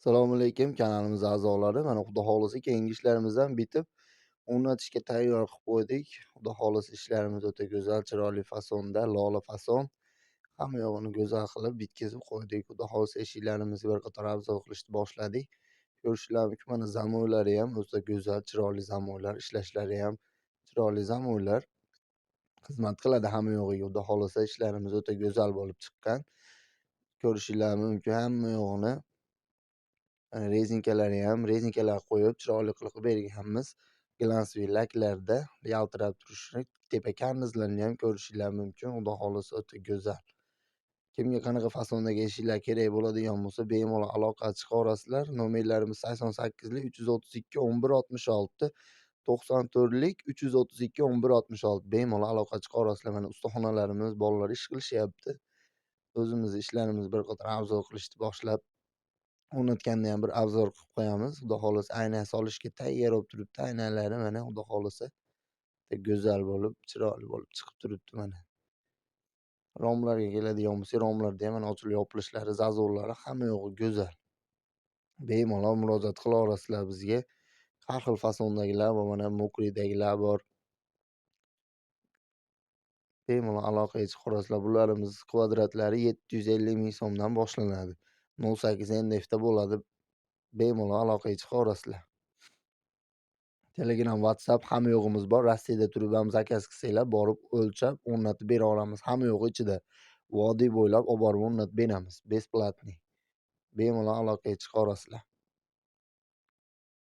Assalomu alaykum kanalimiz a'zolari. Mana, Xudo xohlasa, keyingi ishlarimiz ham bitib, o'rnatishga tayyor qilib qo'ydik. Xudo xohlasa, ishlarimiz o'ta go'zal, chiroyli fasonda, lola fason. Hamma yog'ini go'zal qilib bitkazib qo'ydik. Xudo xohlasa, eshiklarimizni bir qator обзор qilishni boshladik. Ko'rishlar mumkin, mana zamoylari ham o'ta go'zal, chiroyli zamoylar, ishlashlari ham chiroyli zamoylar. Xizmat qiladi hamma yog'iga. Xudo xohlasa, ishlarimiz o'ta go'zal bo'lib chiqqan. Ko'rishinglar mumkin hamma yog'ini. Rezinkalari ham, rezinkalar qo'yib, chiroyli qilib berganmiz. Глянцевый laklarda yaltirab turishi, tepa karnizlarni ham ko'rishinglar mumkin. Xudo xohlasa, o'ta go'zal. Kimga qanaqa fasondagi eshiklar kerak bo'ladigan bo'lsa, bemalol aloqa chiqaverasizlar. Nomerlarimiz 88lik 332 11 66, 94lik 332 11 66. Bemalol aloqa chiqaverasizlar. Mana, ustaxonalarimiz, bolalar ish qilishyapti. O'zimizni ishlarimiz bir qator обзор qilishni boshlab, o'rnatganda ham bir обзор qilib qo'yamiz. Xudo xohlasa, ayna solishga tayyor bo'lib turibdi. Aynalari, mana, Xudo xohlasa, go'zal bo'lib, chiroyli bo'lib chiqib turibdi mana. Romlarga keladigan bo'lsak, romlarda ham mana ochilib yopilishlari, зазор lari, hamma yog'i go'zal. Bemalol murojaat qilaverasizlar bizga. Har xil fasondagilar bor, mana, мокрый dagilar bor. Bemalol aloqaga chiqaverasizlar. Bularimiz kvadratlari 750 ming so'mdan boshlanadi. 0,8 МДФ da bo'ladi. Bemalol aloqaga chiqaverasizlar. Telegram, WhatsApp, hamma yo'g'imiz bor. Rossiyada turib ham заказ qilsanglar, borib o'lchab, o'rnatib bera olamiz. Hamma yo'g'i ichida. Vodiy bo'ylab olib borib o'rnatib beramiz. Бесплатный. Bemalol aloqaga chiqaverasizlar.